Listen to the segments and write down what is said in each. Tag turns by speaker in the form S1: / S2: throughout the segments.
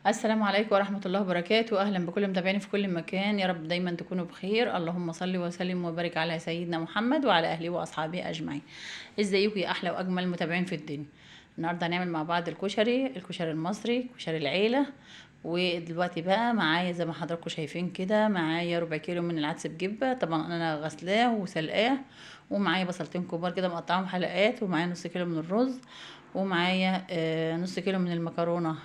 S1: السلام عليكم ورحمة الله وبركاته. أهلا بكل متابعيني في كل مكان، يا رب دايما تكونوا بخير. اللهم صل وسلم وبارك على سيدنا محمد وعلى أهله وأصحابه أجمعين. ازيكم يا أحلى وأجمل متابعين في الدنيا؟ النهارده هنعمل مع بعض الكشري، الكشري المصري، كشري العيلة. ودلوقتي بقى معايا زي ما حضراتكم شايفين كده، معايا ربع كيلو من العدس بجبة، طبعا انا غسلاه وسلقاه، ومعايا بصلتين كبار كده مقطعهم حلقات، ومعايا نص كيلو من الرز، ومعايا نص كيلو من المكرونة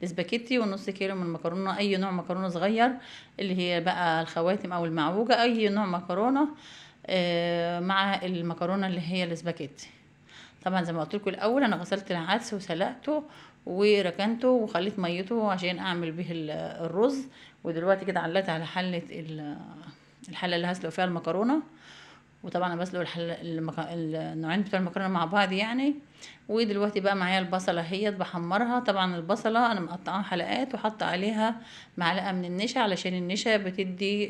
S1: الاسباجيتي، ونص كيلو من المكرونه، اي نوع مكرونه صغير اللي هي بقى الخواتم او المعوجه، اي نوع مكرونه مع المكرونه اللي هي الاسباجيتي. طبعا زي ما قلت لكم الاول انا غسلت العدس وسلقته وركنته وخليت ميته عشان اعمل به الرز. ودلوقتي كده علقت على حله الحلة اللي هسلق فيها المكرونه، وطبعا انا بسلق النوعين بتوع المكرونه مع بعض يعني. ودلوقتي بقى معايا البصله اهيت بحمرها. طبعا البصله انا مقطعاها حلقات وحاطه عليها معلقه من النشا علشان النشا بتدي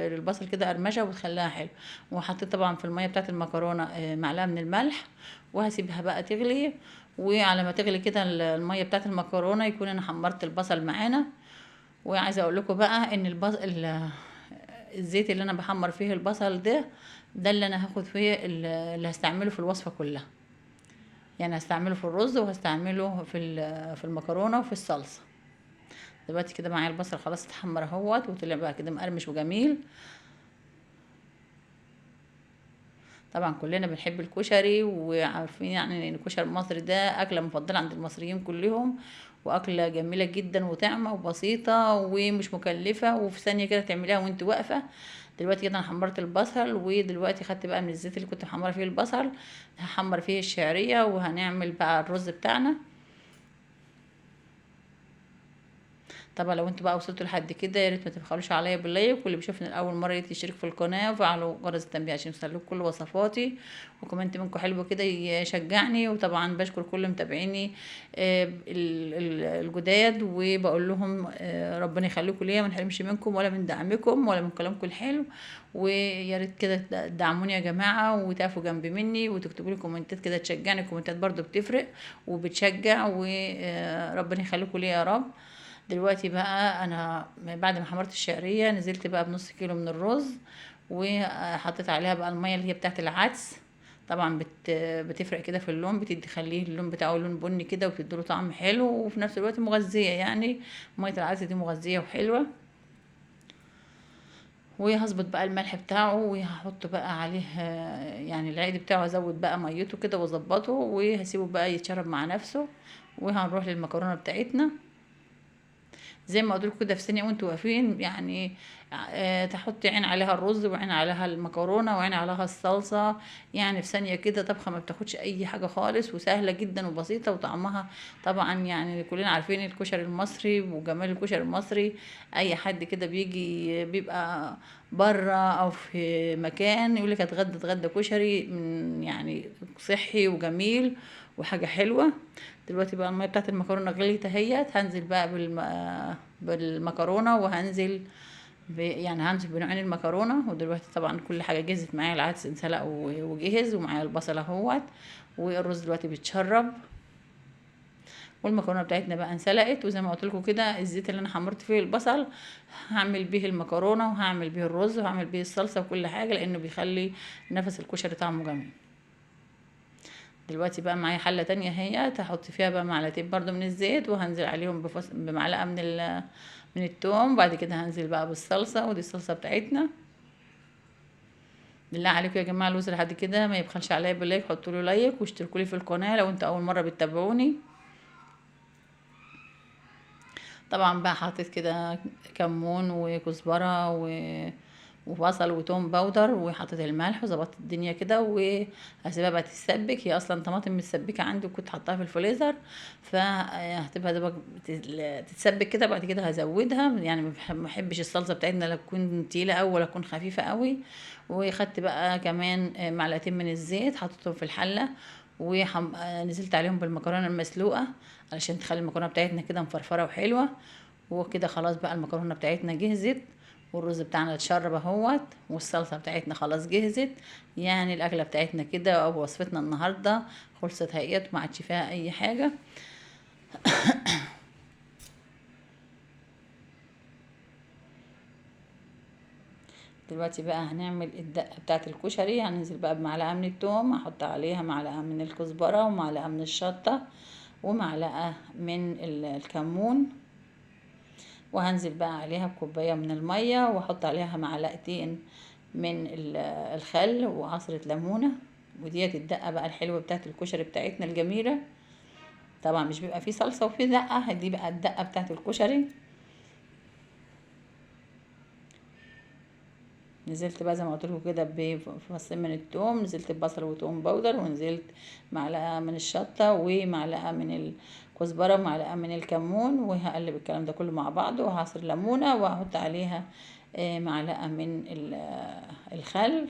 S1: للبصل كده قرمشه وبتخليها حلو. وحطيت طبعا في المية بتاعه المكرونه معلقه من الملح، وهسيبها بقى تغلي. وعلى ما تغلي كده المية بتاعه المكرونه يكون انا حمرت البصل معانا. وعايزه اقول لكم بقى ان الزيت اللي انا بحمر فيه البصل ده اللي انا هاخد فيه اللي هستعمله في الوصفة كلها، يعني هستعمله في الرز وهستعمله في المكرونه وفي الصلصه. دلوقتي كده معايا البصل خلاص اتحمر اهوت وطلع بقى كده مقرمش وجميل. طبعا كلنا بنحب الكشري وعارفين يعني ان الكشري المصري ده اكله مفضلة عند المصريين كلهم، واكله جميلة جدا وطعمه وبسيطة ومش مكلفة، وفي ثانية كده تعمليها وانت واقفة. دلوقتي كده انا حمرت البصل، ودلوقتي خدت بقى من الزيت اللي كنت محمرة فيه البصل هحمر فيه الشعرية، وهنعمل بقى الرز بتاعنا. طبعا لو انتوا بقى وصلتوا لحد كده يا ريت ما تبخلوش عليا بال like، واللي بيشوفني لاول مرة يا ريت يشترك في القناة وفعلوا جرس التنبيه عشان يوصلكوا كل وصفاتي، و comment منكم حلو كده يشجعني. وطبعا بشكر كل متابعيني الجداد، وبقول لهم ربنا يخليكم ليا، ما نحرمش منكم ولا من دعمكم ولا من كلامكم الحلو. ويا ريت كده تدعموني يا جماعة وتقفوا جنب مني وتكتبوا لي كومنتات كده تشجعني، الكومنتات برده بتفرق وبتشجع، وربنا يخليكم ليا يا رب. دلوقتي بقى انا بعد ما حمرت الشعرية نزلت بقى بنص كيلو من الرز، وحطيت عليها بقى المية اللي هي بتاعت العدس. طبعا بتفرق كده في اللون، بتدي خليه اللون بتاعه لون بني كده، وبتديله طعم حلو وفي نفس الوقت مغذيه، يعني مية العدس دي مغذيه وحلوه. وهظبط بقى الملح بتاعه، وهحط بقى عليه يعني العقد بتاعه، ازود بقى ميته كده واظبطه، وهسيبه بقى يتشرب مع نفسه. وهنروح للمكرونه بتاعتنا زي ما قلت لكم كده في ثانية وانتوا واقفين، يعني تحطي عين عليها الرز وعين عليها المكرونه وعين عليها الصلصه، يعني في ثانية كده طبخه ما بتاخدش اي حاجة خالص، وسهلة جدا وبسيطة. وطعمها طبعا يعني كلنا عارفين الكشري المصري وجمال الكشري المصري، اي حد كده بيجي بيبقى بره او في مكان يقول لك اتغدى اتغدى كشري، من يعني صحي وجميل وحاجه حلوة. دلوقتي بقى المية بتاعت المكرونه غليت اهيت، هنزل بقى بالمكرونه، وهنزل يعني هنزل بنوعين المكرونه. ودلوقتي طبعا كل حاجة جهزت معايا، العدس انسلق وجهز، ومعايا البصل اهوت، والرز دلوقتي بيتشرب، والمكرونه بتاعتنا بقى انسلقت. وزي ما قلت لكم كده الزيت اللي انا حمرت فيه البصل هعمل به المكرونه وهعمل به الرز وهعمل به الصلصه وكل حاجة، لانه بيخلي نفس الكشري طعمه جميل. دلوقتي بقى معايا حله تانية اهي، هحط فيها بقى معلقتين برده من الزيت، وهنزل عليهم بمعلقه من التوم. وبعد كده هنزل بقى بالصلصه، ودي الصلصه بتاعتنا. بالله عليكم يا جماعة اللي وصل لحد كده ما يبخلش عليا بال like، حطوا له like واشتركوا لي في القناة لو انتوا اول مرة بتتابعوني. طبعا بقى حطيت كده كمون وكزبره وبصل وتوم powder، وحطيت الملح وظبطت الدنيا كده، وهسيبها بقى تتسبك. هي اصلا طماطم متسبكه عندي وكنت حطاها في الفريزر، فهتبقى دوبك تتسبك كده. بعد كده هزودها، يعني ما بحبش الصلصه بتاعتنا لا تكون تقيلة قوي ولا تكون خفيفة قوي. وخدت بقى كمان معلقتين من الزيت حطيتهم في الحلة، ونزلت عليهم بالمكرونه المسلوقه علشان تخلي المكرونه بتاعتنا كده مفرفره وحلوه. وكده خلاص بقى المكرونه بتاعتنا جهزت، والرز بتاعنا اتشرب اهوت، والصلصه بتاعتنا خلاص جهزت. يعني الاكلة بتاعتنا كده او وصفتنا النهارده خلصت اهيت، ما عادش فيها اي حاجة. دلوقتي بقى هنعمل الدقة بتاعه الكشري. هننزل بقى بمعلقه من التوم، هحط عليها معلقه من الكزبره ومعلقة من الشطه ومعلقة من الكمون، وهنزل بقى عليها بكوبايه من المية، واحط عليها معلقتين من الخل وعصره ليمونه. وديت الدقة بقى الحلوة بتاعه الكشري بتاعتنا الجميلة. طبعا مش بيبقى فيه صلصه وفيه دقه، دي بقى الدقة بتاعه الكشري. نزلت بقى زي ما قلت لكم كده بفصين من التوم، نزلت ببصل وتوم بودر، ونزلت معلقه من الشطه ومعلقة من الكزبره ومعلقة من الكمون، وهقلب الكلام ده كله مع بعضه، وهعصر ليمونه وهحط عليها معلقه من الخل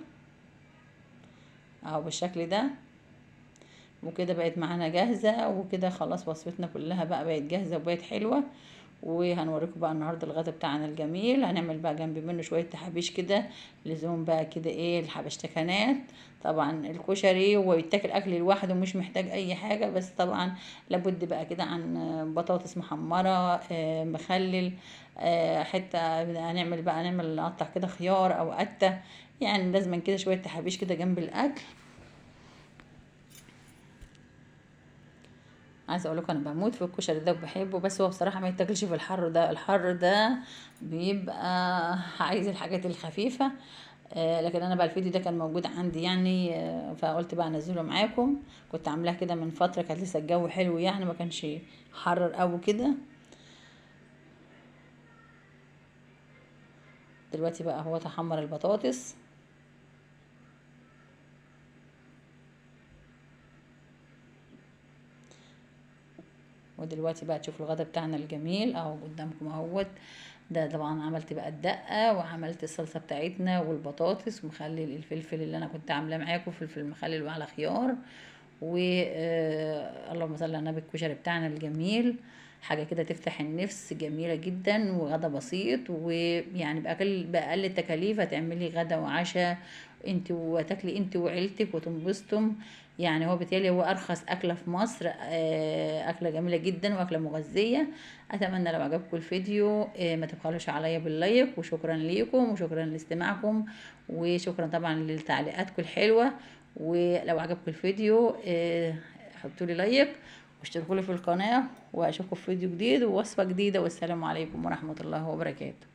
S1: اهو بالشكل ده. وكده بقت معانا جاهزة. وكده خلاص وصفتنا كلها بقى بقت جاهزة وبقت حلوة. وهنوريكم بقى النهارده الغدا بتاعنا الجميل. هنعمل بقى جنب منه شوية تحابيش كده، لزوم بقى كده ايه الحبشتكنات. طبعا الكشري هو بيتاكل اكل لوحده مش محتاج اي حاجة، بس طبعا لابد بقى كده عن بطاطس محمرة، مخلل، حتة هنعمل بقى، نعمل نقطع كده خيار او قته، يعني لازم كده شوية تحابيش كده جنب الاكل. عايزه اقول لكم انا بموت في الكشري ده وبحبه، بس هو بصراحة ما يتاكلش في الحر ده. الحر ده بيبقى عايز الحاجات الخفيفة، لكن انا بقى الفيديو ده كان موجود عندي يعني، فقلت بقى انزله معاكم. كنت عاملاه كده من فترة، كانت لسه الجو حلو يعني، ما كانش حرر قوي كده. دلوقتي بقى هو تحمر البطاطس. ودلوقتي بقى تشوفوا الغدا بتاعنا الجميل اهو قدامكم اهوت. ده طبعا عملت بقى الدقة وعملت الصلصه بتاعتنا والبطاطس ومخلل الفلفل اللي انا كنت عاملاه معاكم، فلفل مخلل وعلى خيار، و اللهم صل على النبي الكشري بتاعنا الجميل. حاجة كده تفتح النفس، جميلة جدا، وغدا بسيط، ويعني باقل التكاليف هتعملي غدا وعشاء انت وتاكلي انت وعيلتك وتنبسطم. يعني هو بالتالي هو ارخص اكله في مصر، اكله جميلة جدا واكله مغذيه. اتمنى لو عجبكم الفيديو ما تبخلوش عليا باللايك، وشكرا ليكم وشكرا لاستماعكم، وشكرا طبعا لتعليقاتكم الحلوة. ولو عجبكم الفيديو حطوا لي لايك واشتركوا لي في القناة، واشوفكم في فيديو جديد ووصفه جديدة. والسلام عليكم ورحمة الله وبركاته.